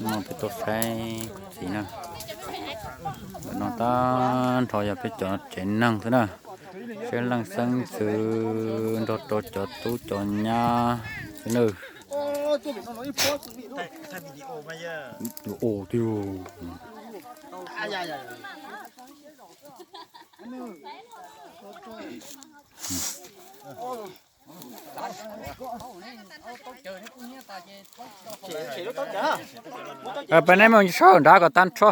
No peb tuaj saib kuv txiv na. No tag nrho yog peb cov tsev neeg xwb na. Saib leej xeeb ntxwv nrog rau cov tub cov nyab xwb na. Peb neb mus sab hauv nrad kom tag nrho.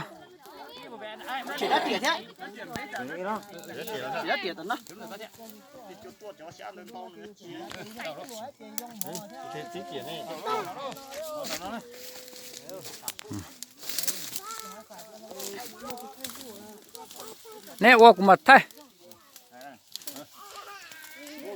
Neb ua kuv mam thaij. Muab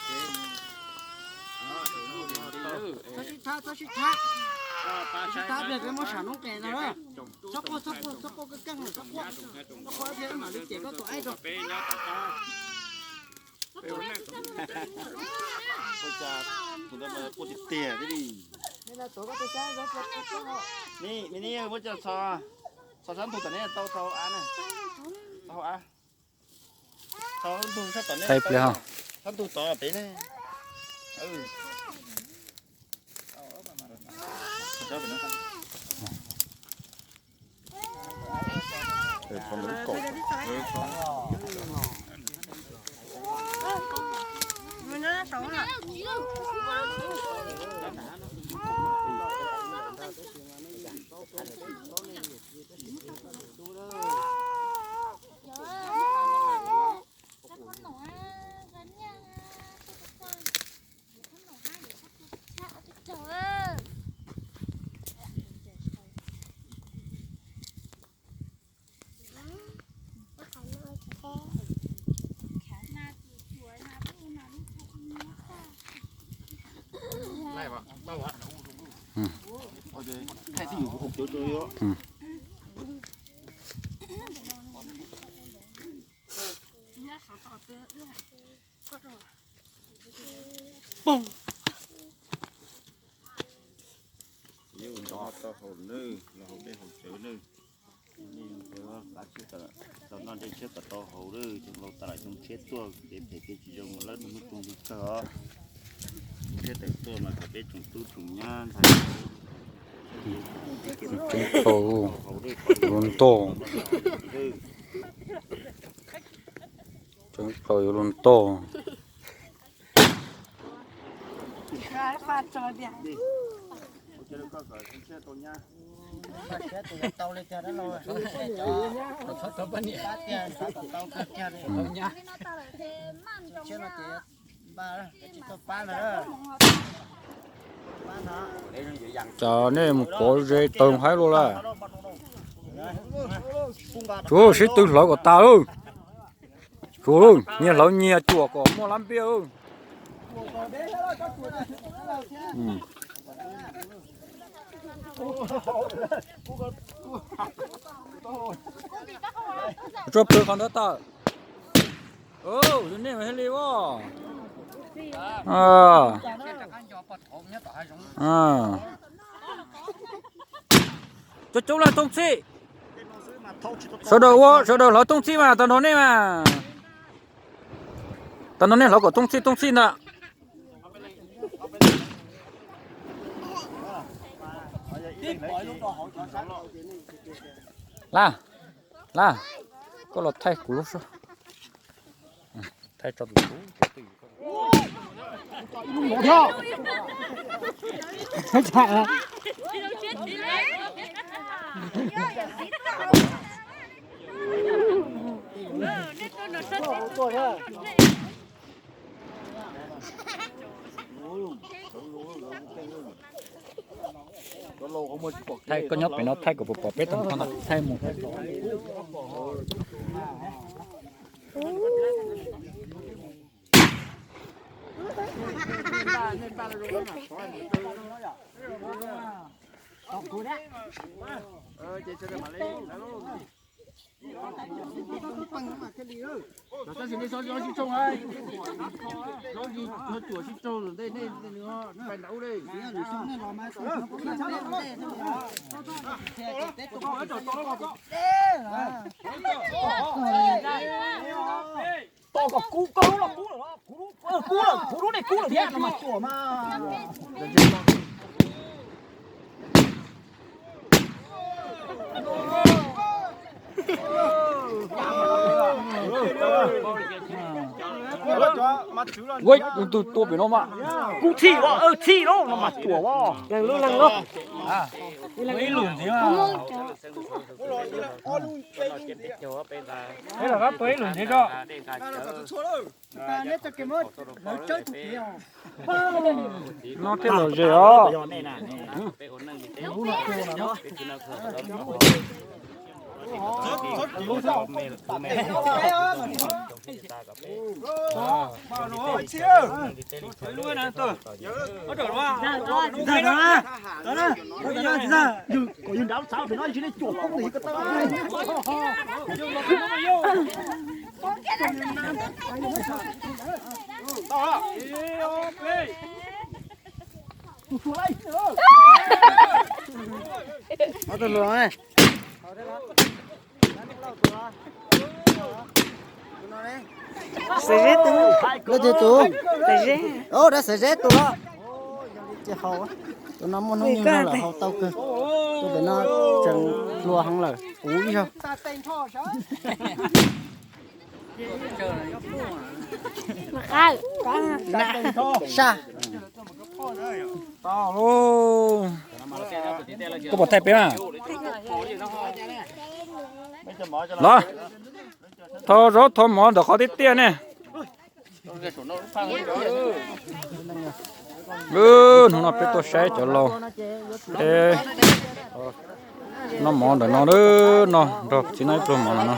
pheeb. Txhob sib thab, txhob sib thab. Sib thab peb muab sam noob qes no. Txhob quaj, txhob quaj, txhob quaj, koj keej, txhob quaj. Koj quaj thiab mam li cem koj tus aib rau. Ua cas tus ntawd mas quaj tiag tiag li. Ni, ni, muab cov txho, txho sab ntug tom nej tau, tau av na. Tau av. Txho ntug sab tom nej, sab ntug tom pem ne. Yeej ua nto tau haus nawb, los haus dej haus cawv nawb. Nej tau noj dej tshiab kom tau haus nawb, cov laus tas los xyoo tshiab tuaj kev phem kev tsis zoo mas lawv nug hnub tsaus ntuj kawg os. Tshiab tawm tuaj mas kom peb tsoom tub tsoom nyab ntxhais Tseev plhaws yuav luag ntog. Tseev plhaws yuav luag ntog. Pab no, Cas nej mus pov ze tawg haib luaj lawm. Tsuav sib tw hlawv kom tas lawm. Tsuav nyias hlawv nyias cuam kom muaj lab npiaj. Tsuav pw qhov ntawd tawm. Nej thiaj li as. Coob coob lawm, tooj txhij. Sawv daws ua, sawv daws hlawv tooj txhij mas, tag nrho nej mas. Tag nrho nej hlawv kom tooj txhij tooj txhij ntag. Laj, Laj, koj los thaij kuv lub sab. Thaij tso tus. Thaij, koj nyob pem no thaij kom puas pom peb tag nrho ntawd, thaij mus. Tab sis nej sib tsoo, sib tsoo, nej nej pai nram ub li. Tos kom kub, koj lub los kub lawm, kub lawm, kuv lub nej kub lawm thiab no mas cuam mas. Ua tus tua pem no mas kub txhij, txhij lawm no mas cuam as. Leeg lub leeg lub. Ib lwm ntxiv. Peb los qab pw ib lwm ntxiv tso. No thiaj lom zem os. Kom yus nrad xav pem no tsis nej cuam poob ntawm yus ko taw. Xaiv zeb tus, leej twg tus? Xaiv zeb. Dab xaiv zeb tus los. Ces haus, tus no muaj hnub nyoog no lawm haus tau kawg. Tus pem no tseem hluas heev lawm, kuv ib zaug. Saj. Koj puas thaij peb mas? Los, thau zaub thau mov ntawm qhov tiaj tiaj ne. Hnub no peb tuaj saib cov laus, peb noj mov ntawm no, no nrog txiv noj ib pluag mov ntawm no.